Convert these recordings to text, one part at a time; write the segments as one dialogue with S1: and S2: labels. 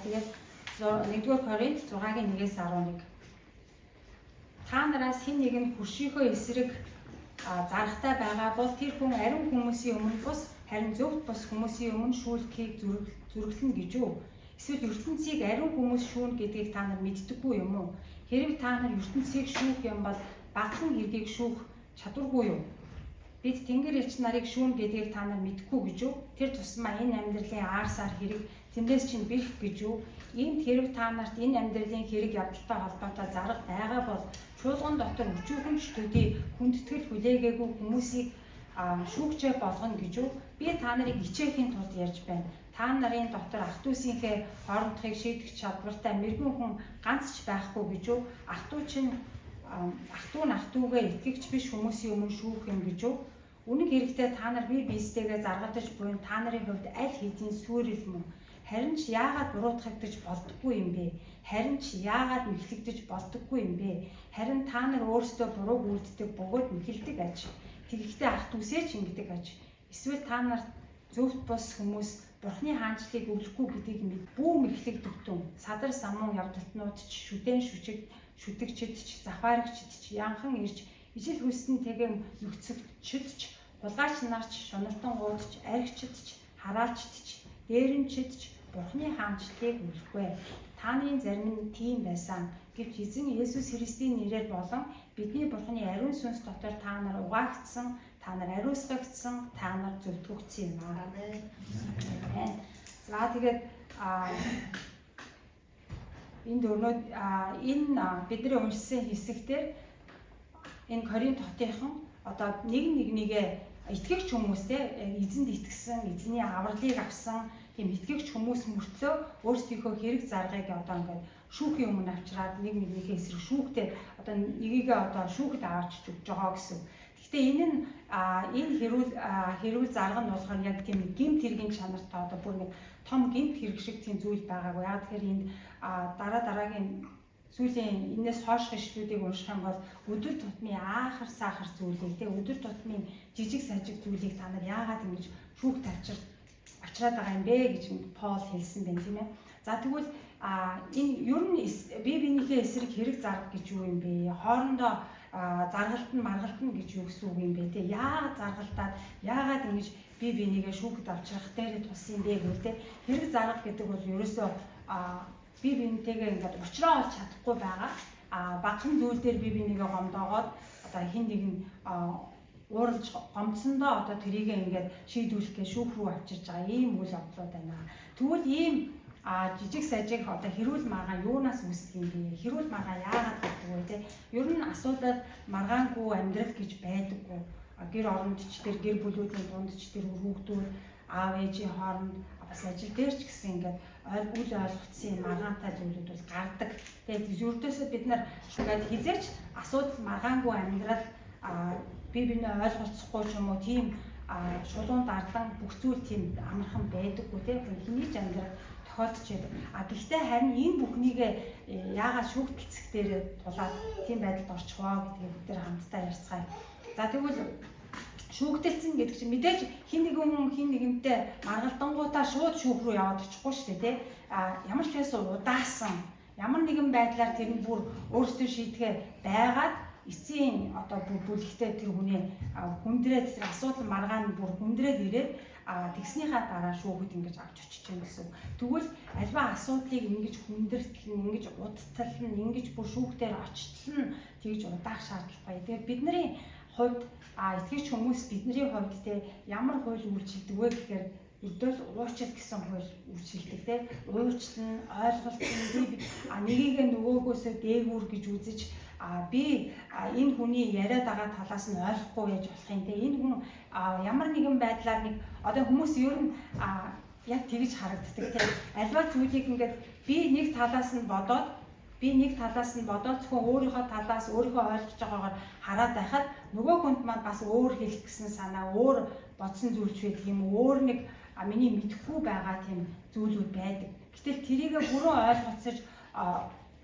S1: Тэгээд 1-р Коринт 6-гийн 1-ээс 11. Та нараас хэн нэг нь хөршийнхөө эсрэг заргатай байгаа бол тэр хүн ариун хүмүүсийн өмнө бус, харин зөвхт бус хүмүүсийн өмнө шүүлтгийг зөрөглөнө гэж үү? Эсвэл ертөнцийг ариун хүмүүс шүүнэ гэдгийг та нар мэддэггүй юм уу? Хэрв та нар ертөнцийг шүүх юм бол багахан хэргийг шүүх чадваргүй юу? Бид тэнгэр элч нарыг шүүнэ гэдгийг та нар мэдэхгүй гэж үү? Тэр тусмаа энэ амьдралын аар сар хэрэг тэндээс чинь бэрх гэж үү? Иймд хэрв та нарт энэ амьдралын хэрэг явдалтай холбоотой зарга байгаа бол чуулган дотор өчүүхэн ч төдий хүндэтгэл хүлээгээгүй хүмүүсийг шүүгчээ болгоно гэж үү? Би та нарыг ичээхийн тулд ярьж байна. Та нарын дотор ах дүүсийнхээ хоорондохыг шийдэх чадвартай мэргэн хүн ганц ч байхгүй гэж үү? Ах дүү чинь ах дүү нь ах дүүгээ итгэгч биш хүмүүсийн өмнө шүүх юм гэж үү? Үнэн хэрэгтээ та нар бие биестэйгээ заргадаж буйн та нарын хувьд аль хэдийн сүрэл мөн. Харин ч яагаад буруутгагдаж болдоггүй юм бэ? Харин ч яагаад мэхлэгдэж болдоггүй юм бэ? Харин та нар өөрсдөө бурууг үйлддэг бөгөөд мэхэлдэг аж. Тэгэхдээ ах дүүсээ ч ингэдэг аж. Эсвэл та нарт зөвхт бус хүмүүс Бурхны хаанчлалыг өвлөхгүй гэдгийг мэд. Бүү мэхлэгдэгтэн садар самуун явдалтнууд ч шүдэн шүжиг шүдэгчд ч завхаарагчд ч янхан ирж ижил хөлсөн тэгэн нөхцөгчд ч хулгайч нарч шуналтангууд ч аригчд ч хараалчд ч дээрэмчд ч Бурхны хаанчлалыг өвлөхгүй. Та нарын зарим нь тийм байсан. Гэвч эзэн Есүс Христийн нэрээр болон бидний Бурхны ариун сүнс дотор та нар угаагдсан, та нар ариусгагдсан, та нар зөвтгөгдсөн юм аа. Амен. За, тэгээд энд өрнөө энэ бидний уншсан хэсэгтэр энэ Коринт хотынхан одоо нэг нэгнийгээ итгэгч хүмүүстэй, эзэнд итгэсэн, эзний авралыг авсан тийм итгэгч хүмүүс мөртлөө өөрсдийнхөө хэрэг заргыг одоо ингээд шүүхийн өмнө авчираад нэг нэгнийхээ эсрэг шүүхтэй, одоо нэгийгээ одоо шүүхэд аваач өгч байгаа гэсэн. Гэхдээ энэ нь энэ хэрүүл хэрүүл зарга нь болохоор яг тийм гэмт хэргийн чанартай, одоо бүр нэг том гэмт хэрэг шиг тийм зүйл байгаагүй. Яг тэгэхээр энд дараа дараагийн сүүлийн энэс хойших ишлүүдийг унших юм бол өдөр тутмын аахар саахар зүйлийг, те, өдөр тутмын жижиг сажиг зүйлийг та нар яагаад ингэж шүүх тавьчир авчираад байгаа юм бэ гэж Пол хэлсэн байна, тийм ээ. За, тэгвэл энэ ер нь бие биенийхээ эсрэг хэрэг зарга гэж юу юм бэ? Хоорондоо заргалт нь маргалт нь гэж юу гэсэн үг юм бэ, те? Яагаад заргалтаад, яагаад ингэж бие биенийгээ шүүхэд авчрах дээр тулсан юм бэ гэвэл, те, хэрэг зарга гэдэг бол ерөөсөө бие биентэйгээ ингээд уулзраа олж чадахгүй байгаа. Багахан зүйл дээр бие биенийгээ гомдоогоод, одоо хэн нэг нь ууралж гомдсондоо одоо тэрийг ингээд шийдвэрлэх гэж шүүх рүү авчирж байгаа ийм үйл явдлууд байна. Тэгвэл ийм жижиг сажиг одоо хэрүүл маргаан юунаас үүсдэг юм бэ? Хэрүүл маргаан яагаад гэдэг вэ, те? Ер нь асуудал маргаангүй амьдрал гэж байдаггүй. Гэр оронд ч тэр, гэр бүлүүдийн дунд ч тэр, хүүхдүүд аав ээжийн хооронд, бас ажил дээр ч гэсэн ингээд үл ойлгогдсон маргаантай зүйлүүд бол гардаг. Тэгээд ердөөсөө бид нар ингээд хэзээ ч асуудал маргаангүй амьдрал, бие биенээ ойлголцохгүй ч юм уу, тийм шулуун дардан бүх зүйл тийм амархан байдаггүй, тийм, хэний ч амьдрал тохиолдож байдаг. Гэхдээ харин энэ бүхнийг яагаад шүүгтэлцэх дээр тулаад тийм байдалд орчих ваа гэдгийг бид нар хамтдаа ярьцгаая. За, тэгвэл шүүгтэлцэн гэдэг чинь мэдээж хэн нэгэн хүн хэн нэгэнтэй маргалдангуудаа шууд шүүх рүү яваад очихгүй шүү дээ, тий. Ямар ч байсан удаасан, ямар нэгэн байдлаар тэр нь бүр өөрсдөө шийдэхээ байгаад эцсийн одоо бүр бүлэгтээ тэр хүнээ хүндрээд, тэр асуудал маргаан бүр хүндрээд ирээд, тэгснийхаа дараа шүүхэд ингэж авч очиж байгаа гэсэн. Тэгвэл аливаа асуудлыг ингэж хүндрэлтэл нь, ингэж удтал нь, ингэж бүр шүүхтээр очтол нь тэгж удаах шаардлагатай. Тэгээд бидний хувьд, итгэгч хүмүүс бидний хувьд, те, ямар хууль үйлчилдэг вэ гэхээр ердөөл уучлал гэсэн хууль үйлчилдэг, те. Уучлал нь, ойлголт нь, би нэгийгээ нөгөөгөөсөө дээгүүр гэж үзэж, би энэ хүний яриад байгаа талаас нь ойлгохгүй яаж болох юм, те. Энэ хүн ямар нэгэн байдлаар нэг одоо хүмүүс ер нь яг тэгж харагддаг, те. Аливаа зүйлийг ингээд би нэг талаас нь бодоод, зөвхөн өөрийнхөө талаас, өөрийнхөө ойлгож байгаагаар хараад байхад нөгөө хүнд маань бас өөр хэлэх гэсэн санаа, өөр бодсон зүйлч байдаг юм, өөр нэг миний мэдэхгүй байгаа тийм зүйлүүд байдаг. Гэтэл тэрийгэ бүрэн ойлголцож,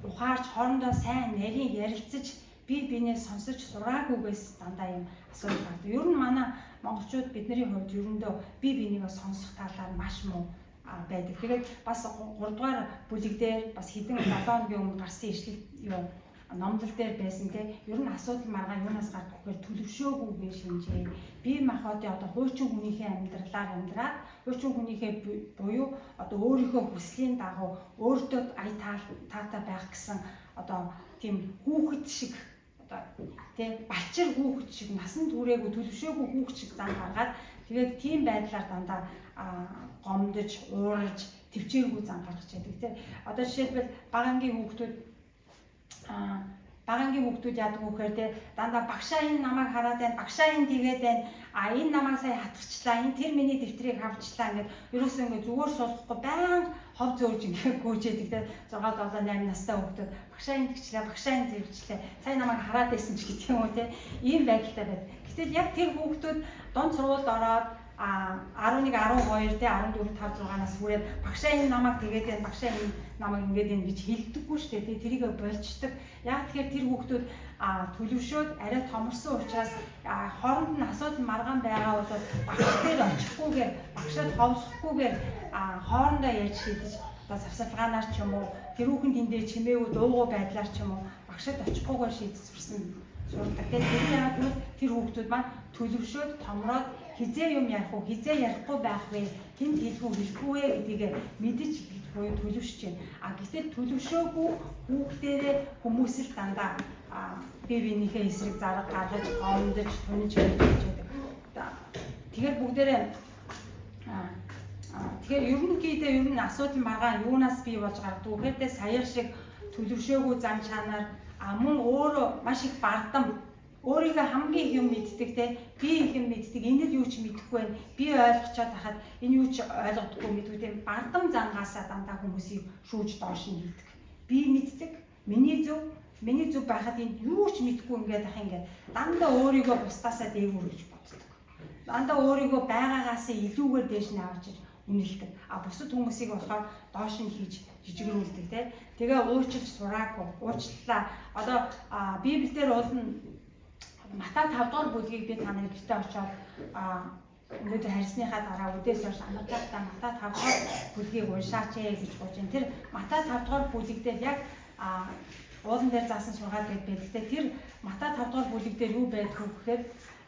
S1: ухаарч, хоорондоо сайн нарийн ярилцаж, бие биенээ сонсож сураагүйгээс дандаа юм асуудал гардаг. Ер нь манай монголчууд, бидний хувьд ерөндөө бие биенийгээ сонсох талаар маш муу. байдаг. Тэгээд бас 3 дугаар бүлэг дээр бас хэдэн 7 хоногийн өмнө гарсан ишлэл юу номлол дээр байсан те ер нь асуудал маргаан юунаас гардаг гэхээр төлөвшөөгүйгээ шинжээ. Бие махбодын одоо хуучин хүнийхээ амьдралаар амьдраад хуучин хүнийхээ буюу одоо өөрийнхөө хүслийн дагуу өөртөө ая таатай байх гэсэн одоо тийм хүүхэд шиг одоо тий балчир хүүхэд шиг насан туршаагүй төлөвшөөгүй хүүхэд шиг зан гаргаад тэгээд тийм байдлаар дандаа гомдож, ууралж, төвчээргүй зан гаргаж яадаг тий. Одоо жишээлбэл бага ангийн хүүхдүүд бага ангийн хүүхдүүд яадаг вэ гэхээр те дандаа багшаа энэ намайг хараад байна, багшаа энэ тэгээд байна, а энэ намайг сая хатгачлаа, энэ тэр миний дэвтрийг авчлаа ингээд ерөөсөө ингээд зүгээр суулгахгүй байнга хов зөөрж ингээд гүйжээдэг те 6 7 8 настай хүүхдүүд багшаа энэ тэгчлээ, багшаа энэ тэгчлээ, сая намайг хараад байсан ч гэдэг юм уу те ийм байдалтай байд. Гэтэл яг тэр хүүхдүүд дунд сургуульд ороод 11 12 те 14 5 6 нас хүрээд багшаа энэ намайг тэгээд байна, багшаа энэ намайг ингээд энэ гэж хэлдэггүй шүү дээ. Тэрийг болчдөг. Яг тэгэхээр тэр хүүхдүүд төлөвшөөд арай томорсон учраас хооронд нь асуудал маргаан байгаа бол багш дээр очихгүйгээр, багшаад ховлохгүйгээр хоорондоо ярьж шийдэж одоо завсарлагаанаар ч юм уу, тэрүүхэн тэндээ чимээгүй дуугүй байдлаар ч юм уу багшаад очихгүйгээр шийдэж сурсан сурдаг. Тэгээд тэр яагаад гэвэл тэр хүүхдүүд маань төлөвшөөд томроод хизээ юм ярих уу, хизээ ярихгүй байх вэ, тэнд хэлэх үү, хэлэхгүй вэ гэдгийг мэдэж буюу төлөвшөж байна. А гэтэл төлөвшөөгүй хүүхдэрээ хүмүүс л дандаа бие биенийхээ эсрэг зарга гаргаж, гомдож, тунаж байж байдаг. Тэгэхээр бүгдээрээ тэгэхээр ерөнхийдөө ер нь асуудал маргаан юунаас бий болж гардаг вэ гэхээр саяар шиг төлөвшөөгүй зан чанар, мөн өөрөө маш их бардам, өөрийгөө хамгийн их юм мэддэг те би их юм мэддэг, энэ л юу ч мэдэхгүй байна, би ойлгочоод хахад энэ юу ч ойлгодоггүй мэдгүй тийм бардам зангаасаа дандаа хүмүүсийг шүүж доош нь хийдэг. Би мэддэг, миний зөв, миний зөв байхад энд юу ч мэдэхгүй ингээд ах ингээд дандаа өөрийгөө бусдаасаа дээгүүр гэж боддог. Дандаа өөрийгөө байгаагаасаа илүүгээр дээш нь авчиж үнэлдэг. А бусад хүмүүсийг болохоор доош нь хийж жижигрүүлдэг те. Тэгээ уучлж сураагүй, уучлалаа. Одоо Библиэлд уул нь Матай 5 дугаар бүлгийг би та нарын гэртээ очиод өнөөдөр харьсныхаа дараа үдээс хойш амарлахдаа Матай 5 дугаар бүлгийг уншаач ээ гэж гуйж байна. Тэр Матай 5 дугаар бүлэг дээр яг уулан дээр заасан сургаал гэдэг байдаг. Тэр Матай 5 дугаар бүлэг дээр юу байдг вэ гэхээр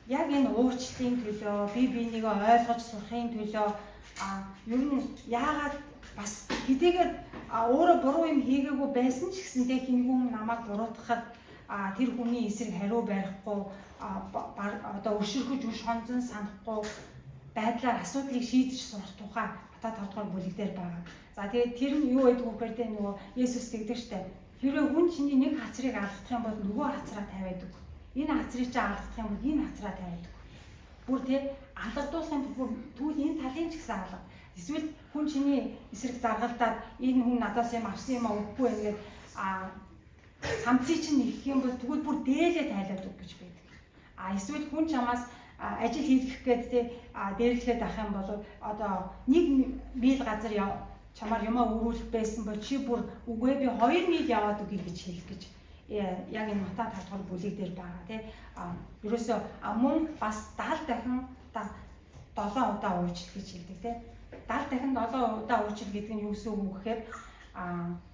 S1: яг энэ уучлалын төлөө, бие биенийгээ ойлгож сурахын төлөө ер нь яагаад бас хэдийгээр өөрөө буруу юм хийгээгүй байсан ч гэсэнтэй хингүүн намайг буруутгахад тэр хүний эсрэг хариу барихгүй, одоо өшөрхөж өш хонзон санахгүй байдлаар асуудлыг шийдэж сурах тухай Матай 5 дугаар бүлэг дээр байгаа. За тэгээд тэр нь юу гэдэг вэ гэхээр тэ нөгөө Есүс тэгдэг штэ. Хэрвээ хүн чиний нэг хацрыг алдах юм бол нөгөө хацраа тавиад өг. Энэ хацрыг чи алдах юм бол энэ хацраа тавиад өг. Бүр тэ алгадуулах юм бүр тэгвэл энэ талын ч гэсэн алга. Эсвэл хүн чиний эсрэг заргалдаад энэ хүн надаас юм авсан юм а өгөхгүй байх гээд самцыг чинь нэхэх юм бол тэгвэл бүр дээлээ тайлаад өг гэж байдаг. А эсвэл хүн чамаас ажил хийх гээд те дээрлэхэд ах юм бол одоо 1 миль газар чамаар юмаа өрүүлэх байсан бол чи бүр үгүй би 2 миль яваад өгье гэж хэлэх гэж яг энэ Матай 5 дугаар бүлэг дээр байгаа тий. Ерөөсөө мөн бас 70 дахин 7 удаа уучлах гэж хэлдэг тий. 70 дахин 7 удаа уучлах гэдэг нь юу гэсэн үг вэ гэхээр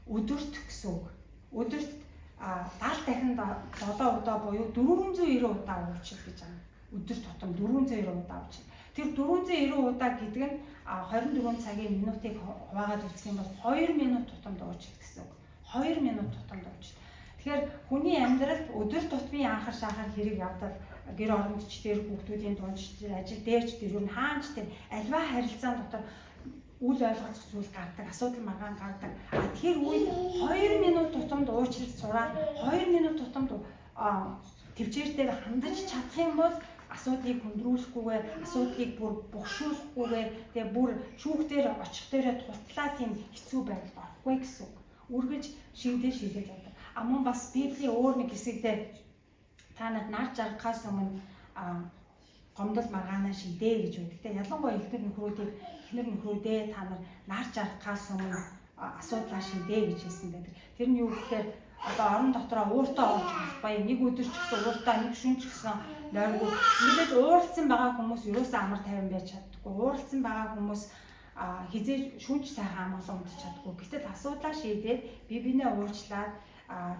S1: өдөрт гэсэн үг. Өдөрт 70 дахин 7 удаа буюу 490 удаа уучлах гэж байгаа. Өдөр тутам 490 удаа уучлах. Тэр 490 удаа гэдэг нь 24 цагийн минутыг хуваагаад үзэх юм бол 2 минут тутамд уучлах гэсэн үг. 2 минут тутамд уучлах. Тэгэхээр хүний амьдралд өдөр тутмын анхар шахар хэрэг явдал гэр оронд ч дээр хүүхдүүдийн дунд ч дээр ажил дээр ч дээр юу хаанч дээр альва харилцаан дотор үл ойлголцох зүйл гардаг, асуудал маргаан гардаг. А тэр үед 2 минут тутамд уучлалт сураад 2 минут тутамд төвчээртэй хандаж чадах юм бол асуудлыг хүндрүүлэхгүйгээр, асуудлыг бүр бугшуулахгүйгээр, тэгээ бүр шүүхтэр очих дээрээ тултлаа тийм хэцүү байдалд орохгүй гэсэн үг. Үргэлж шийдээ шийдэл явдаг. А мөн бас Библийн өөр нэг хэсэг дээр та нарт нар жаргахаас өмнө гомдол маргаанаа шийдээ гэж байдаг. Тэгээ ялангуяа эхнэр нөхрүүдийг эхнэр нөхрүүдээ та нар нар жаргахаас өмнө асуудлаа шийдээ гэж хэлсэн байдаг. Тэр нь юу гэхээр одоо орон дотроо ууртаа орж болохгүй, нэг өдөр ч гэсэн ууртаа, нэг шүн ч гэсэн нойргүй. Мэдээж ууралцсан байгаа хүмүүс ерөөсөө амар тайван байж чаддаггүй. Ууралцсан байгаа хүмүүс хизээ шүнж сайхан амгалан унтаж чаддаггүй. Гэтэл асуудлаа шийдээд бие биенээ уучлаад,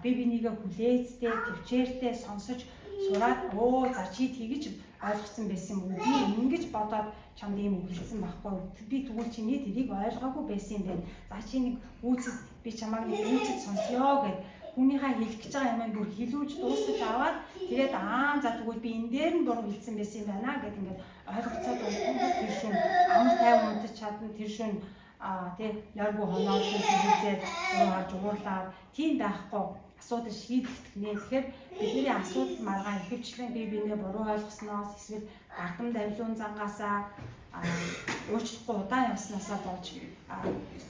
S1: бие бинийгээ хүлээцтэй, төвчээртэй сонсож сураад, өө за чи тэгэж ойлгоцсон байсан юм уу? Би ингэж бодоод чамд ийм үг хэлсэн байхгүй. Би тэгвэл чиний тэрийг ойлгоогүй байсан юм байна. За чи нэг үүцэд би чамайг нэг үүцэд сонсёо гэд хүнийхээ хэлэх гэж байгаа юм бүр хэлүүлж дуусгаж аваад, тэгээд аа за тэгвэл би энэ дээр нь буруу хэлсэн байсан юм байна гэд ингээд ойлгоцоод унтах, тэр шөнө амар тайван унтаж чадна. Тэр шөнө тий нойргүй хоноо шүүсээ гарч уурлаад тийм байхгүй, асуудал шийдэгдэх нэ. Тэгэхээр бидний асуудал маргаан ихэвчлэн бие биенээ буруу ойлгосноос эсвэл гардам давилуун зангаасаа, уучлахгүй удаан явснаасаа болж,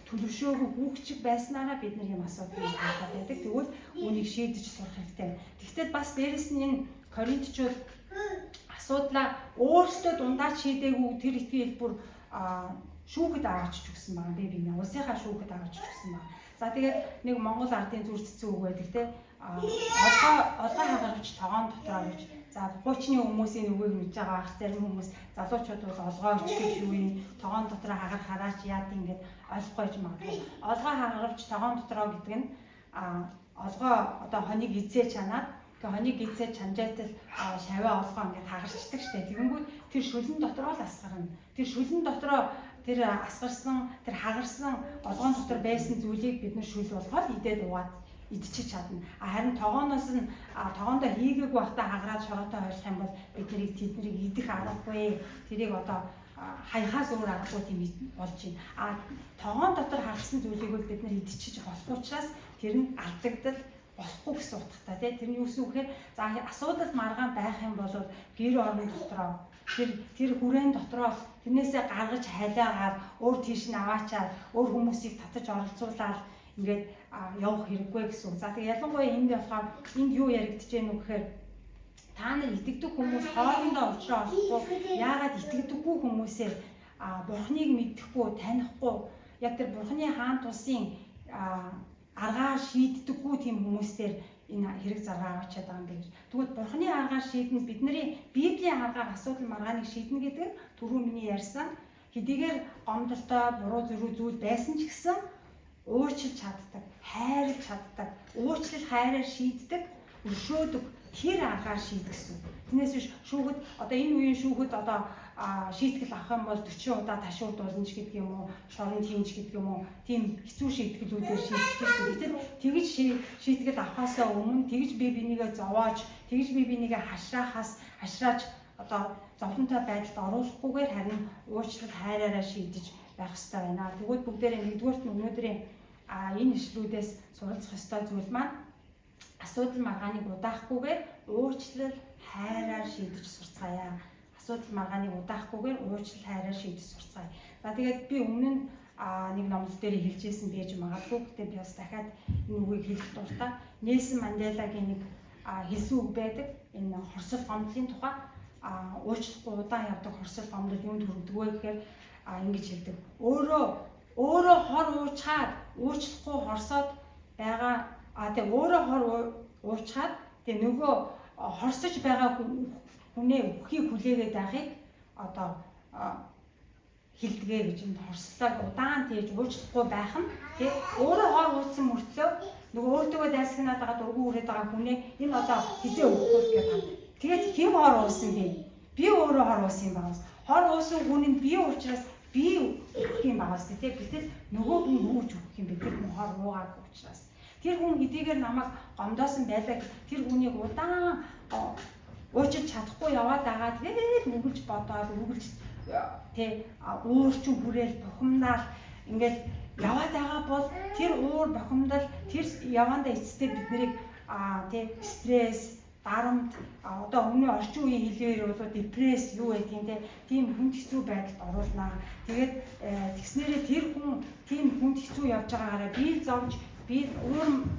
S1: төлөвшөөгүй хүүхчиг байснараа бид нар юм асуудал гаргаад байдаг. Тэгвэл үүнийг шийдэж сурах хэрэгтэй. Тэгэхдээ бас дээрэс нь энэ Коринтчууд асуудлаа өөрсдөө дундаа шийдээгүй, тэр итгэл бүр шүүхэд аваачч өгсөн байгаа би бинэ улсынхаа шүүхэд аваачч өгсөн байна. За тэгээд нэг Монгол ардын зүр цэцэн үг байдаг те, олгой хагарвч тогоон дотроо гэж. За хуучны хүмүүсийн үгийг мэдж байгаа ах, зарим хүмүүс залуучууд бол олгой оч гэж юу юм, тогоон дотроо хагаар хараач яад ингээд ойлгохгүй ч магадгүй. Олгой хагарвч тогоон дотроо гэдэг нь олгой одоо хоног эзээ чанаад, тэгээ хоног эзээ чанжаатал шавиа олгоо ингээд хагарчдаг штэ. Тэгэнгүүт тэр шүлэн дотроо л асгарна. Тэр шүлэн дотроо тэр асгарсан, тэр хагарсан олгоон дотор байсан зүйлийг бид нар шүл болгоод идээд угаад идчихэж чадна. А харин тогооноос нь тогоондоо хийгээгүй байхдаа хагараад шороотой хойлох юм бол бид нарыг тэднийг идэх аргагүй. Тэрийг одоо хаяхаас өөр аргагүй тийм болж байна. А тогоон дотор хагарсан зүйлийг бол бид нар идчихэж болохгүй учраас тэр нь алдагдал болохгүй гэсэн утгатай тий. Тэр нь юу гэсэн үг гэхээр за асуудал маргаан байх юм бол гэр орон дотроо тэр хүрээн дотроо тэрнээсээ гаргаж хайлаагаар өөр тийш нь аваачаад өөр хүмүүсийг татаж оролцуулаад ингээд явах хэрэггүй гэсэн үг. За тэгээ ялангуяа энд болохоор энд юу яригдж гэнэ үү гэхээр та нар итгэдэг хүмүүс хоорондоо уулзраа олохгүй яагаад итгэдэггүй хүмүүсээр бурхныг мэдэхгүй, танихгүй, яг тэр бурхны хаан тусын аргаар шийддэггүй тийм хүмүүстээр энэ хэрэг заргаа аваачаад байгаа юм бэ гэж. Тэгвэл бурхны аргаар шийднэ, бидний Библийн аргаар асуудал маргааныг шийднэ гэдэг нь түрүү миний ярьсан хэдийгээр гомдолтой буруу зүрх зүйл байсан ч гэсэн уучлж чаддаг, хайрлж чаддаг, уучлал хайраар шийддэг, өршөөдөг тэр аргаар шийдгэсэн. Тэрнээс биш шүүхэд одоо энэ үеийн шүүхэд одоо шийтгэл авах юм бол 40 удаа ташуурдуулна ч гэдэг юм уу, шорон тиймч гэдэг юм уу, тийм хэцүү шийтгэлүүдээр шийдэж шүү. Гэтэл тэгж шийтгэл авахаасаа өмнө тэгж бие бинийгээ зовоож, тэгж бие бинийгээ хашраахаас хашрааж одоо зовлонтой байдалд оруулахгүйгээр харин уучлал хайраараа шийдэж байх хэрэгтэй байна. Тэгвэл бүгдээрээ нэгдүгээрт нь өнөөдрийн энэ ишлүүдээс суралцах ёстой зүйл маань асуудал маргааныг удаахгүйгээр уучлал хайраар шийдэж сурцгаая. Асуудал маргааныг удаахгүйгээр уучлал хайраар шийдэж сурцгаая. За тэгээд би өмнө нь нэг номлол дээр хэлжсэн байж магадгүй. Гэтэ би бас дахиад энэ үгийг хэлэх дуртай. Нельсон Манделагийн нэг хэлсэн үг байдаг. Энэ хорсол гомдлын тухай, уучлахгүй удаан явдаг хорсол гомдол юунд хүрдэг вэ гэхээр ингэж хэлдэг. Өөрөө өөрөө хор уучаад уучлахгүй хорсоод байгаа, тэгээ өөрөө хор уучаад тэгээ нөгөө хорсож байгаа хүнээ үххийг хүлээгээд байхыг одоо хилдэгэ гэж. Энэ хорслоог удаан тээж уучлахгүй байх нь тий өөрөө хор ууцсан мөртлөө нөгөө өөртөөгөө дайсагнаад байгаа, дургу хүрээд байгаа хүнээ энэ одоо хизээ өгөхгүй гэдэг. Тэгээд хэн хор уусан бэ? Би өөрөө хор уусан юм байна. Хор уусан хүн нь би учраас би өгөх юм байгаа сте тий. Гэтэл нөгөө хүн юу ч өгөх юм бэ? Тэр хүн хор уугаагүй учраас. Тэр хүн хэдийгээр намайг гомдоосон байлаа, тэр хүнийг удаан уучлж чадахгүй яваад байгаа. Тэгээд үргэлж бодоод, үргэлж тий уурчин хүрээл бухимдаал ингээд яваад байгаа бол тэр уур бухимдал тэр яваандаа эцэстээ бид нарыг тий стресс, дарамт, одоо өмнө орчин үеийн хэлээр бол депресс юу байдгийг те, тийм хүнд хэцүү байдалд оруулнаа. Тэгээд тэгснээрээ тэр хүн тийм хүнд хэцүү явж байгаагаараа бие зовж, би уур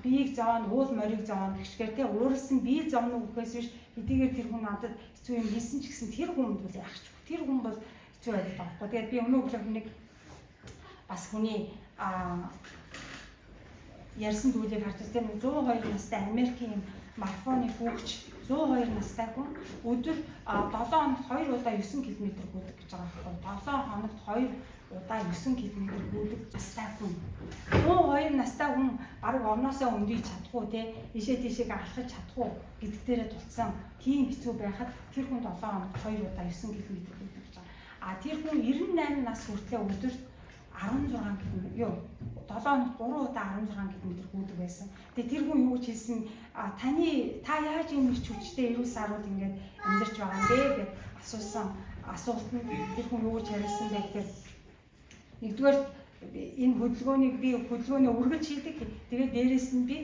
S1: биеийг зовоно, уул морийг зовоно гэхгээр те, ууралсан бие зовно гэхээс биш, хэдийгээр тэр хүн надад хэцүү юм хийсэн ч гэсэн тэр хүн бол яах ч тэр хүн бол хэцүү байдалд орохгүй. Тэгээд би өнөө өглөө нэг бас хүний ярьсан зүйлийг харж байна. 102 настай Америкийн марафоны хүүгч 102 настай хүн өдөр 7 хоногт 2 удаа 9 км гүйдэг гэж байгаа байхгүй. 7 хоногт 2 удаа 9 км гүйдэг настай хүн. 102 настай хүн бараг орноосоо өндөж чадахгүй те, ийшээ тийшээ алхаж чадахгүй гэдэг дээрээ тулцсан тийм хэцүү байхад тэр хүн 7 хоногт 2 удаа 9 км гүйдэг гэж байгаа. А тэр хүн 98 нас хүртлээр өдөрт 16 км юу 7 хоногт 3 удаа 16 км гүйдэг байсан. Тэгээ тэр хүн юу гэж хэлсэн, та яаж ийм эрч хүчтэй эрүүл саруул ингээд амьдарч байгаа юм бэ гэд асуусан асуултанд тэр хүн юу гэж хариулсан бэ гэхээр, нэгдүгээр, энэ хөдөлгөөнийг би хөдөлгөөнөө үргэлж хийдэг. Тэгээд дээрэс нь би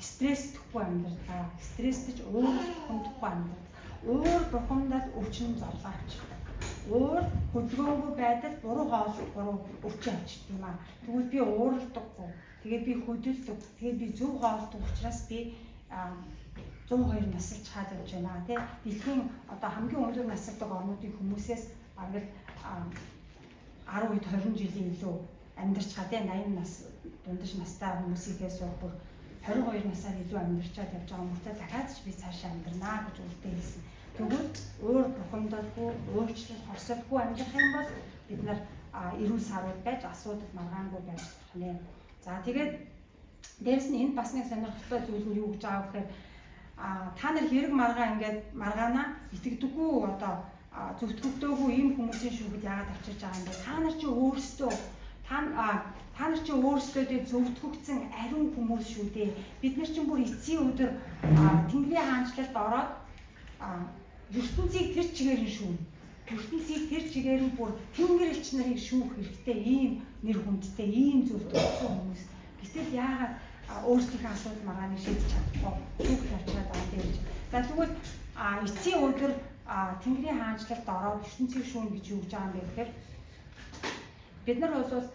S1: стресстгүй амьдардаг. Стресстэж уур бухимдахгүй амьдардаг. Уур бухимдал өвчин зовлон авчирдаг. Уур хөдөлгөөнгүй байдал буруу хоол, буруу өвчин авчирдаг юм аа. Тэгвэл би уурладаггүй. Тэгээд би хөдөлдөг. Тэгээд би зөв хоолдог учраас би 102 насалж хаад явж байна тий. Дэлхийн одоо хамгийн өндөр насалдаг орнуудын хүмүүсээс бараг 10 үед 20 жилийн илүү амьдарч байгаа тий. 80 нас дундаж настай хүмүүсийнхээс бүр 22 насаар илүү амьдарчаад явж байгаа мөртөө дахиад ч би цаашаа амьдрнаа гэж өөртөө хэлсэн. Тэгвэл уур бухимдалгүй, уучлал, хорсолгүй амьдрах юм бол бид нар эрүүл саруул байж, асуудал маргаангүй байж болох нэ. За, тэгээд дээрэс нь энд бас нэг сонирхолтой зүйл нь юу гэж байгаа гэхээр, та нар хэрэг маргаа ингээд маргаанаа итгэдэггүй, одоо зөвтгөгдөөгүй ийм хүмүүсийн шүүхэд яагаад авчирж байгаа юм бэ? Та нар чи өөрсдөө дэ зөвтгөгдсөн ариун хүмүүс шүү дээ. Бид нар чинь бүр эцсийн өдөр Тэнгэрийн хаанчлалд ороод ертөнцийг тэр чигээр нь шүүнэ. Ертөнцийг тэр чигээр нь бүр тэнгэр элч нарыг шүүх хэрэгтэй ийм нэр хүндтэй, ийм зөвтгөгдсөн хүмүүс. Гэтэл яагаад өөрсдийнхөө асуудал маргааныг шийдэж чадахгүй шүүх авчираад байгаа юм бэ гэж. За, тэгвэл эцсийн өдөр Тэнгэрийн хаанчлалд ороод ертөнцийг шүүнэ гэж юу гэж байгаа юм бэ гэхээр, бид нар бол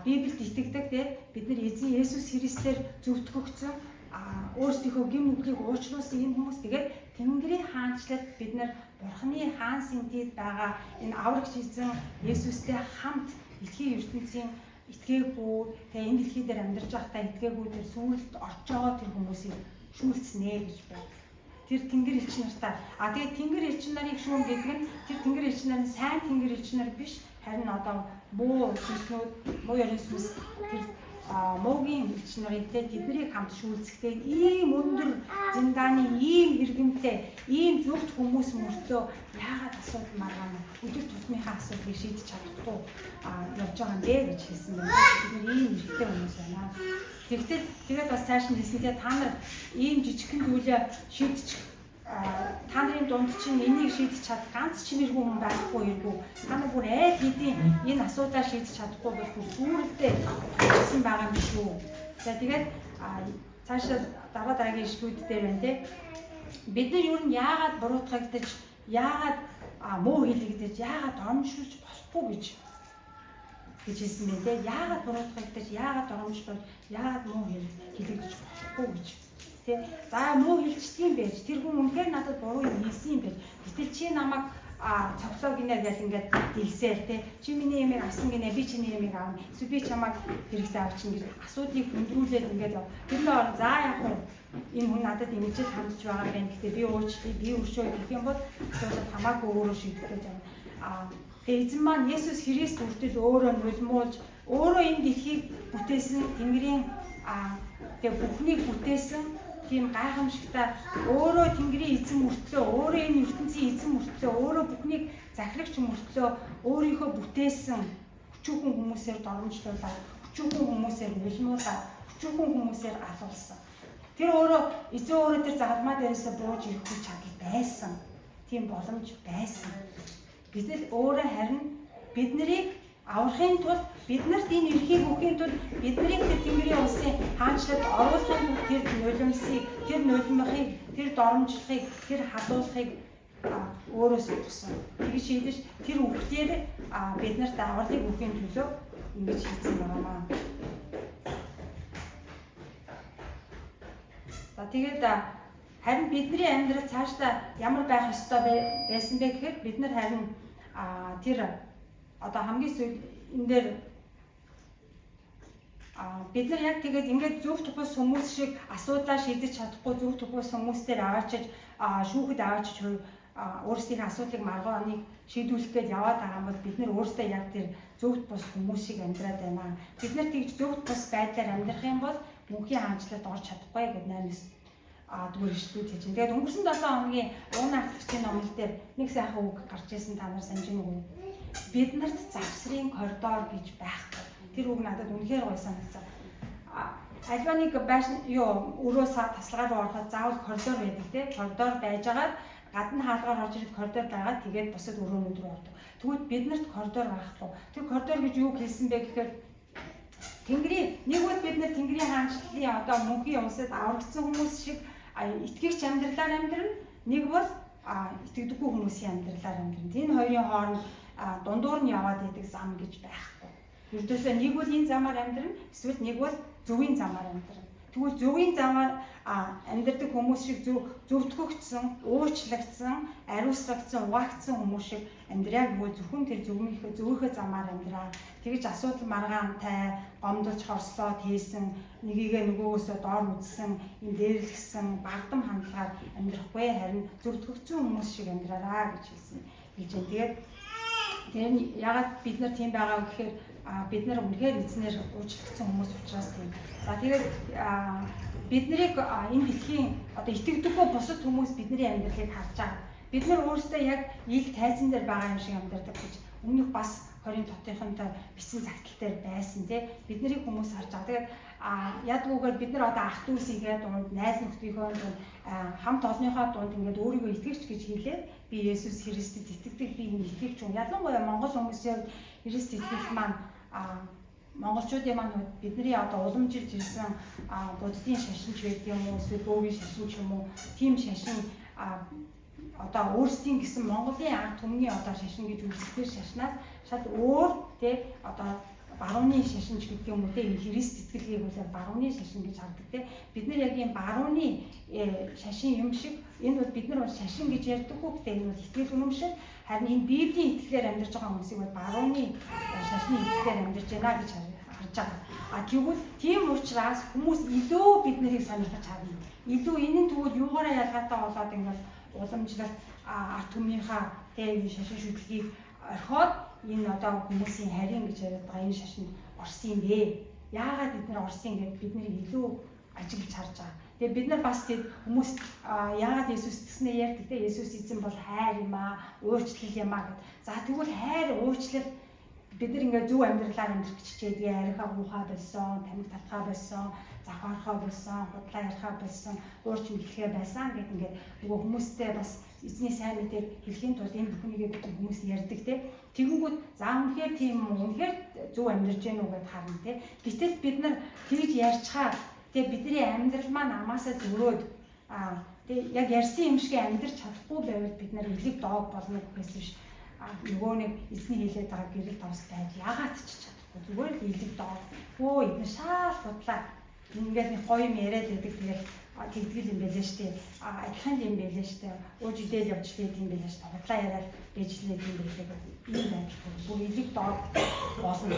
S1: Библиэд итгэдэг те, бид нар эзэн Есүс Христээр зөвтгөгдсөн, өөрсдийнхөө гэм нүглийг уучлуулсан ийм хүмүүс. Тэгээд Тэнгэрийн хаанчлалд бид нар Бурхны хаан сэнтийд байгаа энэ аврагч эзэн Есүстэй хамт дэлхийн ертөнцийн итгээгүй, тэгээ энэ дэлхий дээр амьдарч байхдаа итгээгүй тэр сүрэлд орж байгаа тэр хүмүүсийг шүүлцнэ гэж байна. Тэр тэнгэр элч нартаа. А тэгээд тэнгэр элч нарыг шүүн гэдэг нь тэр тэнгэр элч нар нь сайн тэнгэр элч нар биш, харин одоо муу сүнснүүд, муу ёрын сүнс, тэр муугийн элч нарыг те, тэднийг хамт шүүлцэхдээ ийм өндөр зиндааны ийм иргэнтэй ийм зөвхт хүмүүс мөртлөө яагаад асуудал маргаана өдөр тутмынхаа асуудлыг шийдэж чадахгүй явж байгаа юм бэ гэж хэлсэн байна. Бид нар ийм эрхтэй хүмүүс байна. Тэгтэл тэгээд бас цааш нь хэлсэн те, та нар ийм жижигхэн зүйлээ шийдчих, та нарын дунд чинь энийг шийдэж чадах ганц чимэргүй хүн байхгүй эргүү. Та нар бүр айл хэдийн энэ асуудлаа шийдэж чадахгүй бол бүр сүрэлдээ очсон байгаа юм шүү. За, тэгээд цаашаа дараа дараагийн ишлүүд дээр байна те. Бид нар юу нь яагаад буруутгагдаж, яагаад муу хэлэгдэж, яагаад доромжлуулж болохгүй гэж хэлсэн бэ те. Яагаад буруутгагдаж, яагаад доромжлуулж, яагаад муу хэлэгдэж болохгүй гэж. Тэ. За, муу хэлчихдэг юм байж. Тэр хүн үнэхээр надад буруу юм хэлсэн юм байж. Гэтэл чи намайг цоглоо гинэ гэл ингээд дэлсээл те. Чи миний ямыг авсан гинэ, би чиний ямыг авна. Эсвэл би чамайг хэрэгтэй авчихна гэж асуудлыг хүндрүүлээд ингээд яв. Тэр нөр за яг уу энэ хүн надад ингэж л хандж байгаа юм байна. Гэтэ би уучлаа, би өршөө гэх юм бол асуудал хамаагүй өөрөө шийдэх гэж байна. Тэгээ эзэн маань Есүс Христ хүртэл өөрөө нулимуулж, өөрөө энэ дэлхийг бүтээсэн Тэнгэрийн тэгээ бүхнийг бүтээсэн тийм гайхамшигтай өөрөө Тэнгэрийн эзэн мөртлөө, өөрөө энэ ертөнцийн эзэн мөртлөө, өөрөө бүхнийг захирагч мөртлөө өөрийнхөө бүтээсэн өчүүхэн хүмүүсээр доромжлуулаад, өчүүхэн хүмүүсээр нулимуулаад, өчүүхэн хүмүүсээр алуулсан. Тэр өөрөө эзэн өөрөө тэр загалмай дээрээсээ бууж ирэх хүч чадал байсан. Тийм боломж байсан. Гэтэл өөрөө харин бид нарыг аврахын тулд, биднэрт энэ эрхийг өгөхийн тулд, биднийг тэр Тэнгэрийн улсын хаанчлалд оруулахын тулд тэр нулимсыг, тэр нулимхыг, тэр доромжлохыг, тэр халуулахыг өөрөөс өгсөн. Тэгж шийдэж тэр үгээр биднэрт авралыг өгөхийн төлөө ингэж хийсэн байгаа маа. За, тэгээд харин бидний амьдрал цаашдаа ямар байх ёстой байсан бэ гэхээр бид нар харин тэр одоо хамгийн сүүл энэ дээр Бид нар яг тэгээд ингээд зөвхт бус хүмүүс шиг асуудлаа шийдэж чадахгүй зөвхт бус хүмүүс дээр аваачиж шүүхэд аваачиж өөрсдийнхээ асуудлыг маргааныг шийдвүлэх гээд яваад байгаа юм бол бид нар өөрсдөө яг тэр зөвхт бус хүмүүс шиг амьдраад байна. Бид нар тэгж зөвхт бус байдлаар амьдрах юм бол мөнхийн хаанчлалд орж чадахгүй гэдэг 8 дугаар ишлүүд хийж байна. Тэгээд өнгөрсөн 7 хоногийн уун ахлагчийн номлол дээр нэг сайхан үг гарч ирсэн, та нар санаж байна уу? Бид нарт завсрын коридор гэж байхгүй. Тэр үг надад үнэхээр гоё санагдсан. Альва нэг байшин юу өрөө тасалгаа руу ороход заавал коридор байдаг, тийм, коридор байжгаад гадна хаалгаар орж ирээд коридор байгаа, тэгээд бусад өрөөнүүд рүү ордог. Тэгвэл бид нарт коридор байхгүй. Тэр коридор гэж юу хэлсэн бэ гэхээр Тэнгэрийн нэг бол бид нар Тэнгэрийн хаанчлалын одоо мөнхийн юмсад аврагдсан хүмүүс шиг итгэгч амьдралаар амьдрна. Нэг бол итгэдэггүй хүмүүсийн амьдралаар амьдрна. Энэ хоёрын хооронд дундуур нь яваад идэг зам гэж байхгүй. Ердөөсөө нэг бол энэ замаар амьдрна, эсвэл нэг бол зөвийн замаар амьдрна. Тэгвэл зөвийн замаар амьдрдаг хүмүүс шиг зөв зөвтгөгдсөн, уучлагдсан, ариусгагдсан, угаагдсан хүмүүс шиг амьдраа гэвэл зөвхөн тэр зөвийнхөө замаар амьдраа. Тэгэж асуудал маргаантай, гомдолж хорслоо тийсэн, нэгийгээ нөгөөгөөсөө доор үзсэн, юм дээрлэхсэн, бардам хандлагаар амьдрахгүй, харин зөвтгөгдсөн хүмүүс шиг амьдраараа гэж хэлсэн гэж байна. Тэгээд тэр нь ягаад бид нар тийм байгаа вэ гэхээр бид нар үнэхээр эзнэр уучлагдсан хүмүүс учраас тийм. За, тэгээд бид нарыг энэ дэлхийн одоо итгэдэггүй бусад хүмүүс бидний амьдралыг харж байгаа. Бид нар өөрсдөө яг ил тайзан дээр байгаа юм шиг амьдардаг гэж өмнөх бас Коринт хотынхонтой бичсэн загтал дээр байсан, тий. Бид нарыг хүмүүс харж байгаа. Тэгээд ядгүйгээр бид нар одоо ах дүүсийнхээ дунд, найз нөхдийнхөө дунд, хамт олонныхоо дунд ингээд өөрийгөө итгэгч гэж хэлээд, би Есүс Христэд итгэдэг, би энэ итгэгч хүн. Ялангуяа Монгол хүмүүсийн Христ итгэх маань, монголчуудын маань хувьд бидний одоо уламжилж ирсэн буддын шашинч байдаг юм уу, эсвэл бөөгийн шашин ч юм уу, тийм шашин, одоо өөрсдийн гэсэн Монголын ард түмний одоо шашин гэж үздэг шашнаас шал өөр, тий, одоо барууны шашинч гэдэг юм уу, тий, Христ итгэлийг бол барууны шашин гэж хардаг, тий. Бид нар яг ийм барууны шашин юм шиг, энэ бол бид нар бол шашин гэж ярьдаг уу, гэдэг энэ бол итгэл үнэмшил, харин энэ Библийн итгэлээр амьдарч байгаа хүмүүсийг бол барууны шашны итгэлээр амьдарч байна гэж харж байгаа. Тэгвэл тийм учраас хүмүүс илүү бид нарыг сонирхож харна. Илүү энэ нь тэгвэл юугаараа ялгаатай болоод ингээд уламжлалт ард түмнийхээ тэ шашин шүтлгийг орхиод энэ одоо хүмүүсийн харин гэж яриад байгаа энэ шашинд орсон юм бэ? Яагаад бид нар орсон юм гээд бид нарыг илүү ажиглаж харж байгаа. Тэгээ бид нар бас тэд хүмүүс яагаад Есүс итгэснээ ярьдаг, те, Есүс эзэн бол хайр юм аа, уучлал юм аа гэд. За, тэгвэл хайр, уучлал, бид нар ингээд зөв амьдралаар амьдрах гэж хичээдэг, архиа хуухаа болсон, тамхи татхаа болсон, завхаархаа болсон, худлаа ярихаа болсон, уур чимэглэхээ байсан гэд ингээд нөгөө хүмүүстэй бас эзний сайн мэдээг хэлэхийн тулд энэ бүхнийг бид хүмүүс ярьдаг, те. Тэгэнгүүт за, үнэхээр тийм үү, үнэхээр зөв амьдарч гэнэ үү гэд харна, те. Гэтэл бид нар тэгж ярьчхаа, тэгээ бидний амьдрал маань амаасаа зөрөөд тэгээ яг ярьсан юм шиг амьдрч чадахгүй байвал бид нар элэг доог болно гэхээс биш нөгөө нэг эзний хэлээд байгаа гэрэл давс байж яагаад ч чадахгүй, зүгээр л элэг доог өө эдэн шаал худлаа ингээд нэг гоё юм яриад байдаг, тэгэл тэгдгэл юм байлаа штэ, адилхан юм байлаа штэ, ууж идэл явж лээ юм байлаа штэ, худлаа яриад байж лээ юм байлаа гэдэг ийм байдал бүр элэг доог болно.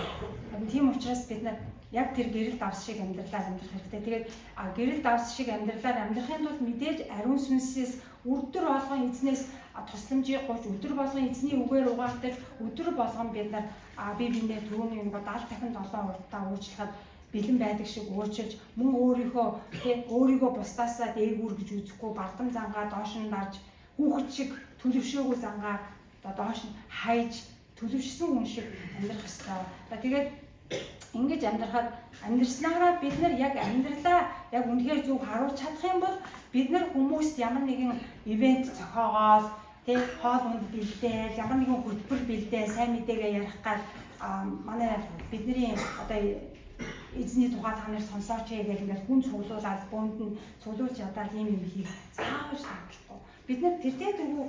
S1: Тийм учраас бид нар яг тэр гэрэл давс шиг амьдралаар амьдрах хэрэгтэй. Тэгээд гэрэл давс шиг амьдралаар амьдрахын тулд мэдээж ариун сүнсээс өдөр болгон эзнээс тусламжийг гуйж, өдөр болгон эзний үгээр угаахдаг, өдөр болгон бид нар бие биенээ түрүүний нэг 70 дахин 7 уртаа уучлахад бэлэн байдаг шиг уучлж, мөн өөрийнхөө, тий, өөрийгөө бусдаасаа дээгүүр гэж үзэхгүй, бардам зангаа доош нь дарж, хүүхэд шиг төлөвшөөгүй зангаа одоо доош нь хайж төлөвшсөн хүн шиг амьдрах ёстой. За, тэгээд ингэж амьдрахад, амьдрснаараа бид нар яг амьдралаа яг үнэхээр зөв харуулж чадах юм бол бид нар хүмүүст ямар нэгэн event зохиогоол, тэг хоол унд бэлдээл, ямар нэгэн хөтөлбөр бэлдээл, сайн мэдээгээ ярих гал манай бидний одоо эзний тухай та нар сонсооч гэх ингээд хүн цуглуулаад, бөөнд нь цуглуулж ядаад ийм юм хийх заавал шаардлагагүй. Бид нар тэртээ тэргүй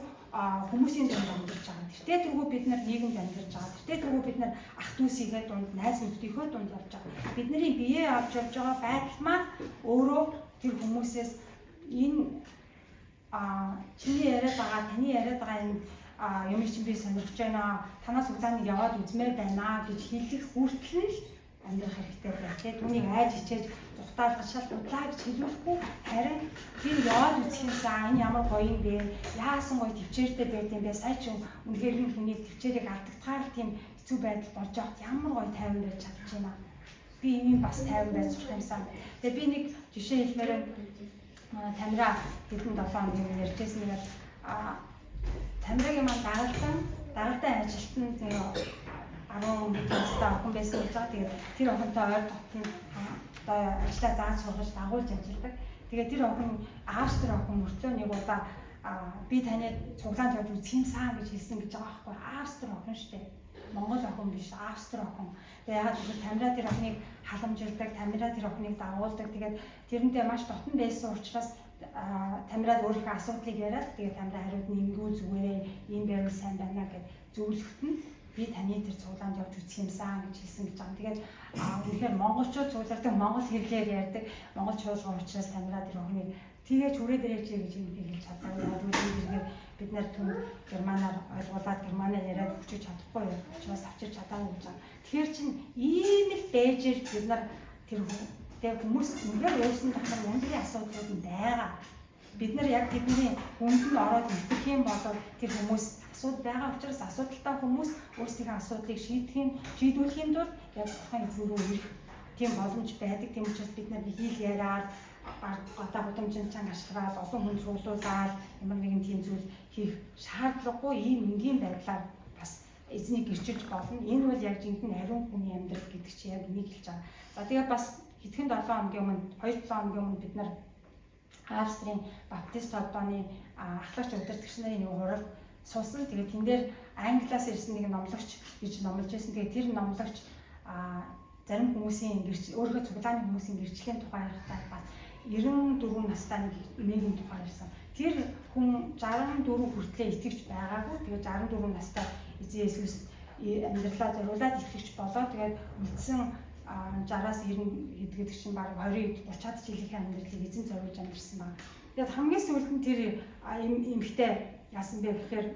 S1: хүмүүсийн дунд амьдарч байгаа. Тэртээ тэргүй бид нар нийгэмд амьдарч байгаа. Тэртээ тэргүй бид нар ах дүүсийнхээ дунд, найз нөхдийнхөө дунд явж байгаа. Бидний биеэ авч явж байгаа байдал маань өөрөө тэр хүмүүсээс энэ чиний яриад байгаа, таны яриад байгаа энэ юмыг чинь би сонирхож байна. Танаас удааныг яваад үзмээр байна гэж хэлэх хүртэл нь л амьдрах хэрэгтэй байх. Тэгээд түүнийг айж хичээж зүхтаалгаж шал худлаа гэж хэлүүлэхгүй, харин тэр яваад үзэх юмсан, энэ ямар гоё юм бэ? Яасан гоё төвчээртэй байд юм бэ? Сая ч үнэхээр энэ хүний төвчээрийг алдагдахаар тийм хэцүү байдалд орж явахад ямар гоё тайван байж чадчихна. Би ийм бас тайван байж сурах юмсан. Тэгээ би нэг жишээ хэлмээр манай Тамира хэдэн 7 хоногийн өмнө ярьжсэн нэг Тамирагийн маань дагалдан ажилтан нэг 10 настай охин байсан гэж байгаа. Тэгээд тэр охинтой ойр дотн одоо ажлаа зааж сургаж дагуулж ажилладаг. Тэгээд тэр охин Австри охин мөртлөө нэг удаа би таны цуглаанд явж үзэх юмсан гэж хэлсэн гэж байгаа байхгүй. Австри охин шүү дээ. Монгол охин биш, Австри охин. Тэгээ яагаад гэвэл Тамира тэр охиныг халамжилдаг, Тамира тэр охиныг дагуулдаг. Тэгээд тэрнтэй маш дотн байсан учраас Тамирад өөрийнхөө асуудлыг яриад, тэгээд Тамира хариуд нь ингэвэл зүгээрээ, ийм байвал сайн байна гэд зөвлөхөд нь би таны тэр цуглаанд явж үзэх юмсан гэж хэлсэн гэж байгаа. Тэгээд үнэхээр монголчууд цуглардаг, монгол хэлээр ярьдаг, монгол чуулган учраас Тамира тэр охиныг тэгээж хүрээд ирээч гэж юм хэлж чадаагүй. Яг үгээр бид нар түн германаар ойлгуулад, германаар яриад хүчиж чадахгүй учраас авчирч чадаагүй гэж байгаа. Тэгэхээр чин ийм л байж бид нар тэр тэг хүмүүс үнэхээр өөрсөн дотор янз бүрийн асуудлууд нь байгаа. Бид нар яг тэдний хүнд нь ороод итгэх юм бол тэр хүмүүс асуудал байгаа учраас асуудалтай хүмүүс өөрсдийнхээ асуудлыг шийдвэрлэхийн тулд яг бурхан эзэн рүү ирэх тийм боломж байдаг. Тийм учраас бид нар хэл яриад гадаа гудамжинд чанга ашиглаад олон хүн цуглуулаад ямар нэгэн тийм зүйл хийх шаардлагагүй, ийм энгийн байдлаар бас эзнийг гэрчилж болно. Энэ бол яг жинхэнэ ариун хүний амьдрал гэдэг чинь яг энийг хэлж байгаа. За, тэгээд бас хэдхэн 7 хоногийн өмнө, 2-7 хоногийн өмнө бид нар Австрийн Баптист холбооны ахлагч удирдагч нарын нэг хурал суусан. Тэгээд тэн дээр Англиас ирсэн нэг номлогч гэж номлож байсан. Тэгээд тэр номлогч зарим хүмүүсийн өөрийнхөө цуглааны хүмүүсийн гэрчлэлийн тухай ярихдаа бас 94 настай нэг эмээгийн тухай ярьсан. Тэр хүн 64 хүртлээ итгэвч байгаагүй. Тэгээд 64 настай эзэн Есүс амьдралаа зориулаад итгэвч болоо. Тэгээд үлдсэн 60-аас 90 хэд гэдэг чинь бараг 20 30-аад жилийнхээ амьдралыг эзэн зориулж амьдарсан байна. Тэгээд хамгийн сүүлд нь тэр эмэгтэй яасан бэ гэхээр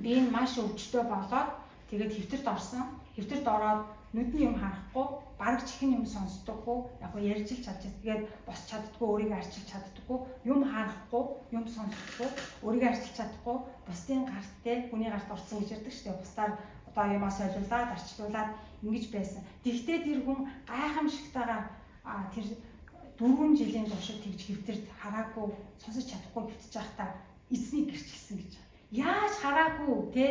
S1: би энэ маш өвчтөй болоод тэгээд хэвтэрт орсон. Хэвтэрт ороод нүдний юм харахгүй, бараг чихэн юм сонсдоггүй, яг го ярьж л чадчих. Тэгээд босч чаддгүй, өөрийгөө арчилж чаддаггүй, юм харахгүй, юм сонсдоггүй, өөрийгөө арчилж чадахгүй, бусдын гарт те хүний гарт орсон гэж ярьдаг шүү дээ. Бусдаар одоо юмаа солиулаад, арчлуулад ингэж байсан. Тэгтээ тэр хүн гайхамшигтайгаар тэр 4 жилийн туршид тэгж хэвтэрт хараагүй, сонсож чадахгүй хэвтэж байхдаа эзнийг гэрчилсэн гэж. Яаж хараагүй те,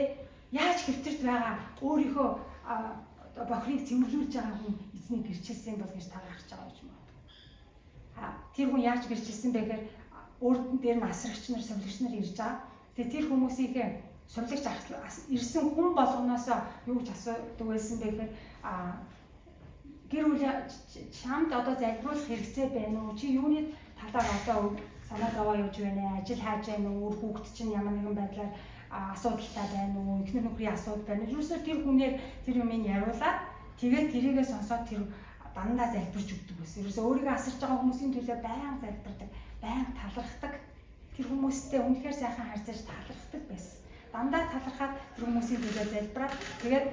S1: яаж хэвтэрт байгаа өөрийнхөө бохирыг цэвэрлүүлж байгаа хүн эзнийг гэрчилсэн бол гэж та гарч байгаа юм байна. Тэр хүн яаж гэрчилсэн бэ гэхээр өөрт нь дээр нь асрагч нар, сувилагч нар ирж байгаа. Тэгээ тэр хүмүүсийнхээ сувилагч ирсэн хүн болгоноос юу гэж асуудаг байсан бэ гэхээр гэр бүл чамд одоо залбируулах хэрэгцээ байна уу? Чи юуны талаар одоо санаа зовоо явж байна? Ажил хайж байна уу? Үр хүүхэд чинь ямар нэгэн байдлаар асуудалтай байна уу? Эхнэр нөхрийн асуудал байна уу? Ерөөсөө тэр хүнээр тэр юмыг яриулаад тэгээд тэрийгээ сонсоод тэр дандаа залбирч өгдөг байсан. Ерөөсөө өөрийгөө асарч байгаа хүмүүсийн төлөө байнга залбирдаг, байнга талархдаг. Тэр хүмүүстэй үнэхээр сайхан харьцаж талархдаг байсан. Дандаа талархаад тэр хүмүүсийн төлөө залбираад тэгээд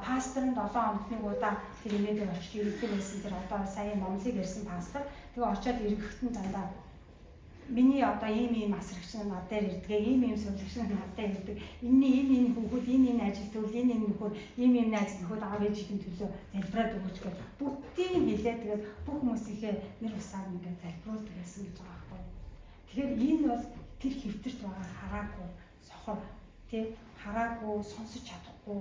S1: пастор нь 7 хоногт нэг удаа тэр эмээгээр очиж ирдэг байсан. Тэр одоо сая номлыг ярьсан пастор. Тэгээ очиод ирэхэд нь дандаа миний одоо ийм ийм асрагч нар над дээр ирдэг, ийм ийм сувилагч нар над дээр ирдэг. Энэний энэ энэ хүүхэд энэ энэ ажил төрөл, энэ энэ нөхөр, ийм ийм найз нөхөд аав ээжийн төлөө залбираад өгөөч гэж бүгдийг хэлээд тэгээд бүх хүмүүсийнхээ нэр усаар ингээд залбируулдаг байсан гэж байгаа байхгүй. Тэгэхээр энэ бол тэр хэвтэрт байгаа хараагүй сохор тий хараагүй, сонсож чадахгүй,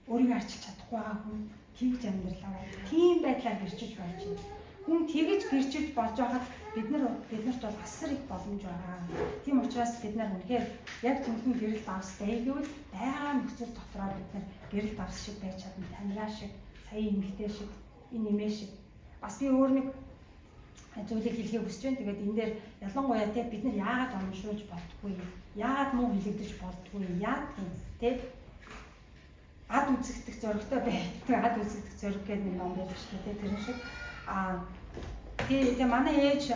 S1: өөрийгөө арчилж чадахгүй байгаа хүн тэгж амьдралаа тийм байдлаар гэрчиж болж байна. Хүн тэгж гэрчилж болж байхад биднэрт бол асар их боломж байгаа. Тийм учраас бид нар үнэхээр яг жинхэнэ гэрэл давстай гэвэл байгаа нөхцөл дотроо бид нар гэрэл давс шиг байж чадна. Тамира шиг, сая эмэгтэй шиг, энэ эмээ шиг. Бас би өөр нэг зүйлийг хэлхийг хүсэж байна. Тэгээд энэ дээр ялангуяа те бид нар яагаад урамшуулж болдгоо юм? Яагаад муу хэлэгдэж болдгоо юм? Яагаад юм те? Ад үзэгдэх зоригтой байдаг. Ад үзэгдэх зориг гэдэг нэг ном байдаг шүү дээ. Тэр шиг тэгээ манай ээж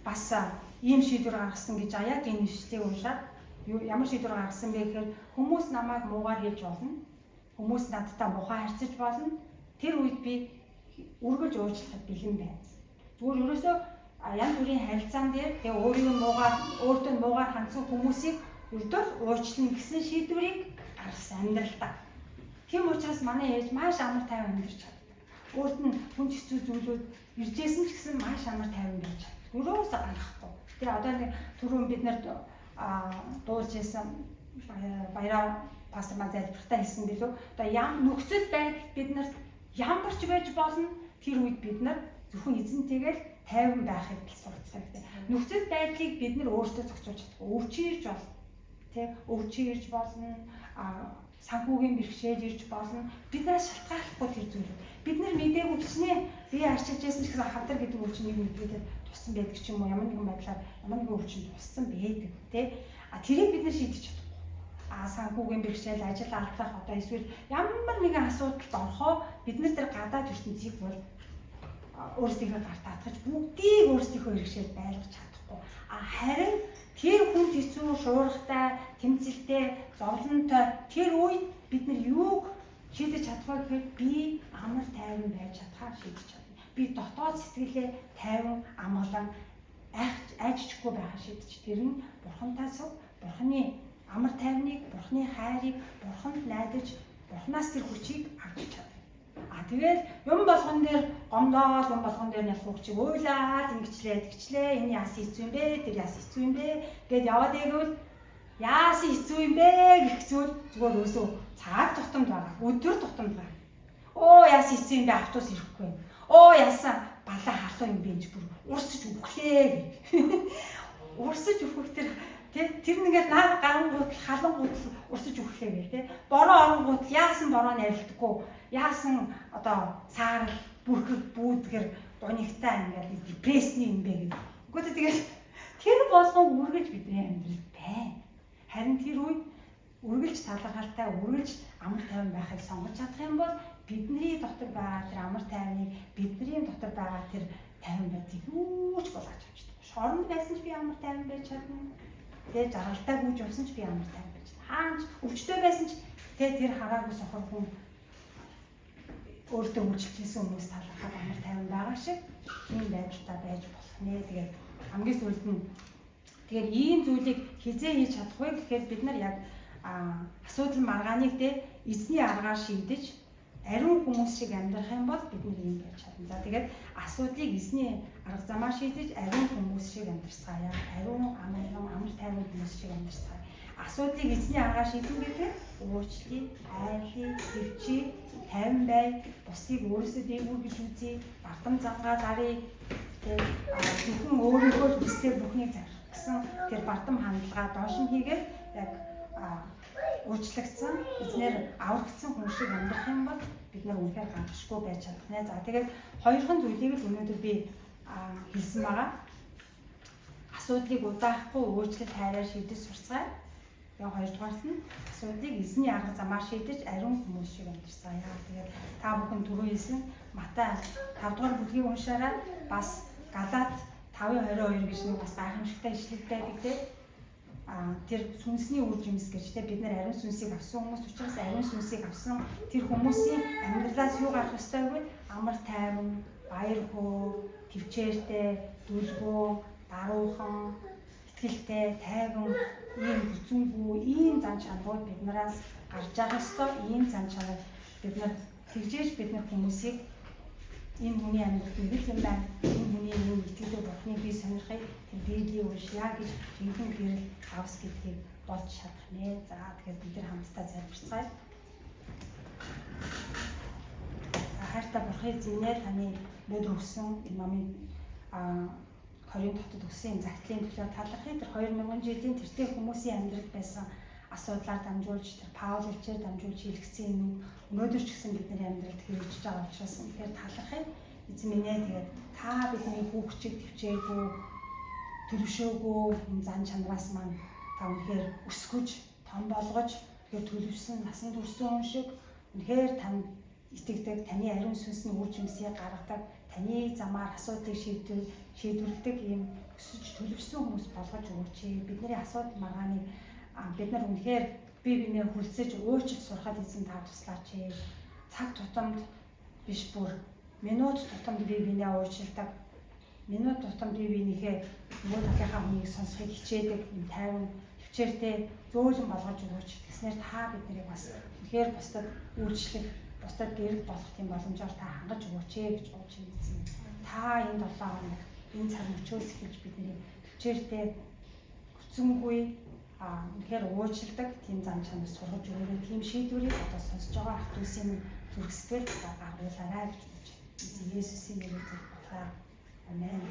S1: бас ийм шийдвэр гаргасан гэж яг энэ ишлэлийг уншаад ямар шийдвэр гаргасан бэ гэхээр хүмүүс намайг муугаар хэлж болно. Хүмүүс надтай муухай харьцаж болно. Тэр үед би үргэлж уучлахад бэлэн байна. Зүгээр ерөөсөө янз бүрийн харилцаан дээр тэгээ өөрийн муугаар өөртөө муугаар хандсан хүмүүсийг өрдөл уучлна гэсэн шийдвэрийг гаргасан амьдралдаа. Тийм учраас манай ээж маш амар тайван амьдарч чаддаг. Өөрт нь хүн хэцүү зүйлүүд иржсэн ч гэсэн маш амар тайван байж чаддаг. Өрөөсөө гаргахгүй. Тэгээ одоо нэг түрүүн бид нарт дуулж исэн баяраа пастор маань залбиртаа хэлсэн билүү. Одоо ям нөхцөл байдал бид нарт ямар ч байж болно. Тэр үед бид нар зөвхөн эзэнтэйгээ л тайван байхыг л сурцгаа гэдэг. Нөхцөл байдлыг бид нар өөрсдөө зохицуулж чадахгүй. Өвчин ирж болно. Тэ өвчин ирж болно. Санхүүгийн бэрхшээл ирж болно. Бид нараас шалтгааллахгүй тэр зүйлүүд. Бид нар мдээгүй хичнээн бие арчилж байсан ч гэсэн хавдар гэдэг өвчин нэг мэдгээд туссан байдаг ч юм уу, ямар нэгэн байдлаар ямар нэгэн өвчин туссан байдаг, тэ. А тэрийг бид нар шийдэж чадахгүй. А санхүүгийн бэрхшээл, ажил алдах, одоо эсвэл ямар нэгэн асуудалд орохоо бид нар тэр гадаад ертөнцийг бол өөрсдийнхөө гарт татгаж бүгдийг өөрсдийнхөө бэрхшээл байлгаж чадахгүй. А харин тэр хүн хэцүү, шуургатай, тэмцэлтэй, зовлонтой тэр үед бид нар юуг шийдэж чадах вэ гэхээр би амар тайван байж чадхаар шийдэж чадна. Би дотоод сэтгэлээ тайван, амгалан айччихгүй байхаар шийдэж. Тэр нь бурхантай суг, бурханы амар тайвныг, бурханы хайрыг, бурханд найдаж, бурханаас тэр хүчийг авч чадна. А тэгэл юм болгон дээр гомдоол, юм болгон дээр нялх чиг уйлаад ингэчлээ, тэгчлээ, энэ яасан хэцүү юм бэ, тэр яасан хэцүү юм бэ гэд яваад ивэл яасан хэцүү юм бэ гэх зүйл зүгээр өсөө цаг тутамд байгаа, өдөр тутамд байгаа. Оо яасан хэцүү юм бэ, автобус ирэхгүй. Оо яасан балаа халуун юм бэ гэж бүр урсаж үхлээ гэх. Урсаж үхэх тэр тэр нэгээл наа гарангуут халангуут урсаж үхлээ гэх тэ. Бороо оронгуут яасан бороо нарилдаггүй. Яасан одоо саарал бүрхэг бүүдгэр гунигтай ингээл депрессний юм бэ гэх. Үгүй тэгэл тэр болгон үргэлж бидний амьдрал байна. Харин тэр үед үргэлж талархалтай, үргэлж амар тайван байхыг сонгож чадах юм бол бидний дотор байгаа тэр амар тайвныг, бидний дотор байгаа тэр тайван байдлыг юу ч болгож авч чадахгүй. Шоронд байсан ч би амар тайван байж чадна. Тэгээ жаргалтай гүйж явсан ч би амар тайван байж чадна. Хаанч өвчтөй байсан ч тэгээ тэр хараагүй сохор хүн өөртөө үйлчилж хийсэн хүмүүс талархаад амар тайван байгаа шиг тийм байдалтай байж болох нэ. Тэгээд хамгийн сүүлд нь тэгэхээр ийм зүйлийг хизээ хийж чадах вэ гэхээр бид нар яг асуудал маргааныг те эзний аргаар шийдэж ариун хүмүүс шиг амьдрах юм бол бид нар ийм байж чадна. За тэгээд асуудлыг эзний арга замаар шийдэж ариун хүмүүс шиг амьдарцгаая. Ариун, амарлан, амар тайван хүмүүс шиг амьдарцгаая. Асуудлыг эзний аргаар шийдэн гэдэг уучлалыг, хайрлыг, төвчийг, тайван бай, бусдыг өөрөөсөө дээгүүр гэж үзье, бардам зангаа дарыг, тэгээд зөвхөн өөрийнхөө хүслээр бүхнийг захирах гэсэн тэр бардам хандлагаа доош нь хийгээд яг уучлагдсан, эзнэр аврагдсан хүн шиг амьдрах юм бол бид нар үнэхээр гамшгүй байж чадах нэ. За тэгээд хоёрхан зүйлийг л өнөөдөр би хэлсэн байгаа. Асуудлыг удаахгүй уучлал хайраар шийдэж сурцгаая. Яг хоёрдугаарт нь асуудлыг эзний арга замаар шийдэж ариун хүмүүс шиг амьдарцгаая. Тэгээд та бүхэн түрүү хэлсэн Матай 5 дугаар бүлгийг уншаарай. Бас Галаат 5:22 гэж нэг бас гайхамшигтай ишлэл байдаг те. Тэр сүнсний үр жимс гэж те бид нар ариун сүнсийг авсан хүмүүс учраас ариун сүнсийг авсан тэр хүмүүсийн амьдралаас юу гарах ёстой вэ? Амар тайван, баяр хөөр, төвчээртэй, дүлгөө, даруухан, итгэлтэй, тайван, ийм хүзүүнгүй, ийм зан чанарууд биднээс гарч байгаа ёстой. Ийм зан чанар бид нар тэгжээж бид нар хүмүүсийг энэ хүний амьдралд нэг л юм байна. Энэ хүний юу итгэлээ Бурхныг би сонирхъя. Тэр Библийг уншъя гэж жинхэнэ гэрэл авс гэдгийг болж чадах нэ. За тэгэхээр бид нар хамтдаа залбирцгаая. Хайртай Бурхан эзэн минь таны өнөөдөр өгсөн энэ номын Коринт хотод өгсөн энэ загтлын төлөө талархъя. Тэр 2000 жилийн тэртээ хүмүүсийн амьдралд байсан асуудлаар дамжуулж тэр Паул элчээр дамжуулж хэлэгдсэн юм өнөөдөр ч гэсэн бидний амьдралд хэрэгжиж байгаа учраас үнэхээр талархъя. Эзэн минь ээ тэгээд та бидний хүүхчиг төвчээгүй төлөвшөөгүй зан чанараас маань та үнэхээр өсгөж том болгож тэгэхээр төлөвшсөн насан турсан хүн шиг үнэхээр танд итгэдэг, таны ариун сүнсний үр жимсийг гаргадаг, таны замаар асуудлыг шийдвэрлэдэг ийм өсөж төлөвшсөн хүмүүс болгож өгөөч. Бидний асуудал маргааныг бид нар үнэхээр бие биенээ хүлцэж уучлж сурахад эзэн та туслаач. Цаг тутамд биш бүр Минут тутамд бие биенээ уучилдаг. Минут тутамд бие биенийхээ нөгөө талынхаа хүнийг сонсохыг хичээдэг юм тайван төвчээртэй зөөлөн болгож өгөөч. Тэгснээр та бид нарыг бас үнэхээр бусдад үйлчлэх, бусдад гэрэл болох тийм боломжоор та хангаж өгөөч ээ гэж гуйж байна. Та энэ 7 хоног энэ цаг мөчөөс эхэлж бидний төвчээртэй хүцэнгүй үнэхээр уучилдаг тийм зан чанар сургаж өгөөрэй. Тийм шийдвэрийг одоо сонсож байгаа ах дүүсийн зүрх сэтгэл гаргуулаарай гэж бодож байна. Есүсийн нэрээр зөвлөлөө. Амен.